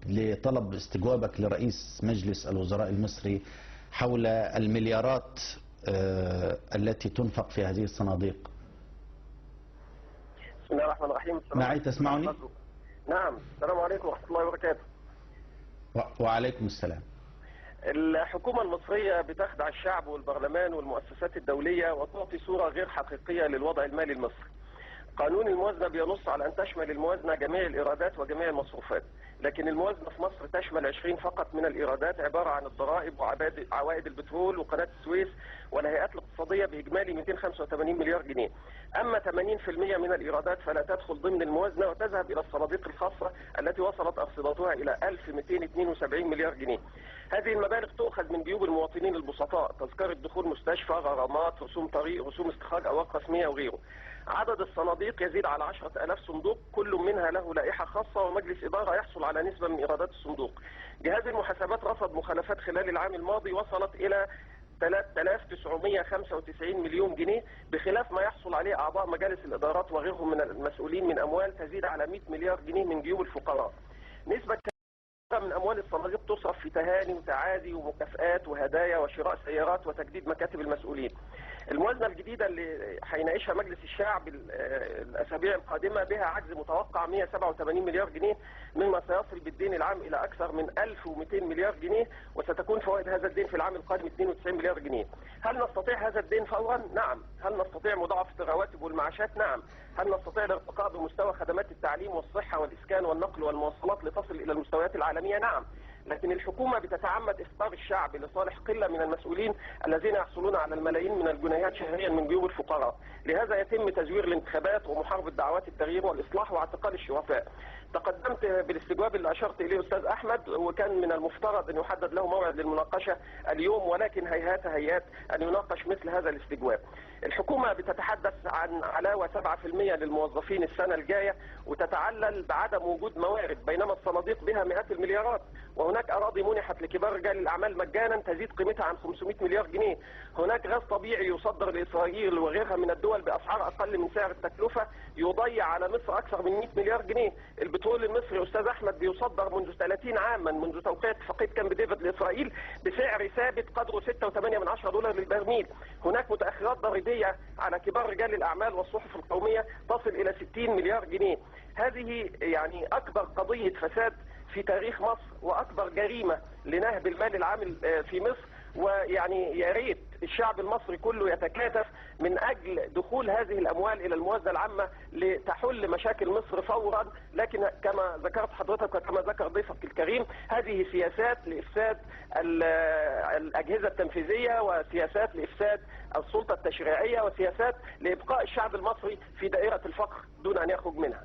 لطلب استجوابك لرئيس مجلس الوزراء المصري حول المليارات التي تنفق في هذه الصناديق. بسم الله الرحمن الرحيم. معي تسمعني؟ نعم. السلام عليكم ورحمة الله وبركاته. وعليكم السلام. الحكومة المصرية بتخدع الشعب والبرلمان والمؤسسات الدولية وتعطي صورة غير حقيقية للوضع المالي المصري. قانون الموازنة بينص على أن تشمل الموازنة جميع الإيرادات وجميع المصروفات، لكن الموازنة في مصر تشمل 20 فقط من الإيرادات، عبارة عن الضرائب وعوائد البترول وقناة السويس والهيئات الاقتصادية بإجمالي 285 مليار جنيه. أما 80% من الإيرادات فلا تدخل ضمن الموازنة وتذهب إلى الصناديق الخاصة التي وصلت أرصدتها إلى 1272 مليار جنيه. هذه المبالغ تؤخذ من جيوب المواطنين البسطاء، تذكرة دخول مستشفى، غرامات، رسوم طريق، رسوم استخراج أوراق رسمية وغيره. عدد الصناديق يزيد على 10,000 صندوق، كل منها له لائحة خاصة ومجلس إدارة يحصل على نسبة من إيرادات الصندوق. جهاز المحاسبات رصد مخالفات خلال العام الماضي وصلت إلى 3995 مليون جنيه، بخلاف ما يحصل عليه أعضاء مجالس الإدارات وغيرهم من المسؤولين من أموال تزيد على 100 مليار جنيه من جيوب الفقراء. نسبة من أموال الصناديق تصرف في تهاني وتعازي ومكافآت وهدايا وشراء سيارات وتجديد مكاتب المسؤولين. الموازنة الجديدة اللي هيناقشها مجلس الشعب الأسابيع القادمة بها عجز متوقع 187 مليار جنيه، مما سيصل بالدين العام إلى أكثر من 1200 مليار جنيه، وستكون فوائد هذا الدين في العام القادم 92 مليار جنيه. هل نستطيع هذا الدين فورا؟ نعم. هل نستطيع مضاعفة الرواتب والمعاشات؟ نعم. هل نستطيع الارتقاء بمستوى خدمات التعليم والصحة والإسكان والنقل والمواصلات لتصل إلى المستويات العالمية؟ نعم. لكن الحكومة بتتعمد إفطار الشعب لصالح قلة من المسؤولين الذين يحصلون على الملايين من الجنيهات شهريا من جيوب الفقراء. لهذا يتم تزوير الانتخابات ومحاربة دعوات التغيير والإصلاح واعتقال الشرفاء. تقدمت بالاستجواب اللي أشرت إليه أستاذ أحمد، وكان من المفترض أن يحدد له موعد للمناقشة اليوم، ولكن هيهات أن يناقش مثل هذا الاستجواب. الحكومة بتتحدث عن علاوة 7% للموظفين السنة الجاية، وتتعلل بعدم وجود موارد، بينما الصناديق بها مئات المليارات. وهناك أراضي منحت لكبار رجال الأعمال مجانا تزيد قيمتها عن 500 مليار جنيه. هناك غاز طبيعي يصدر لإسرائيل وغيرها من الدول بأسعار أقل من سعر التكلفة يضيع على مصر أكثر من 100 مليار جنيه. البترول المصري أستاذ أحمد بيصدر منذ 30 عاما، منذ توقيع اتفاقية كامب ديفيد لإسرائيل، بسعر ثابت قدره $6.8 للبرميل. هناك متأخرات ضريبية على كبار رجال الأعمال والصحف القومية تصل إلى 60 مليار جنيه. هذه يعني أكبر قضية فساد في تاريخ مصر وأكبر جريمة لنهب المال العام في مصر. ويعني يا ريت الشعب المصري كله يتكاتف من أجل دخول هذه الأموال إلى الموازنة العامة لتحل مشاكل مصر فورا. لكن كما ذكرت حضرتك وكما ذكر ضيفك الكريم، هذه سياسات لإفساد الأجهزة التنفيذية، وسياسات لإفساد السلطة التشريعية، وسياسات لإبقاء الشعب المصري في دائرة الفقر دون أن يخرج منها.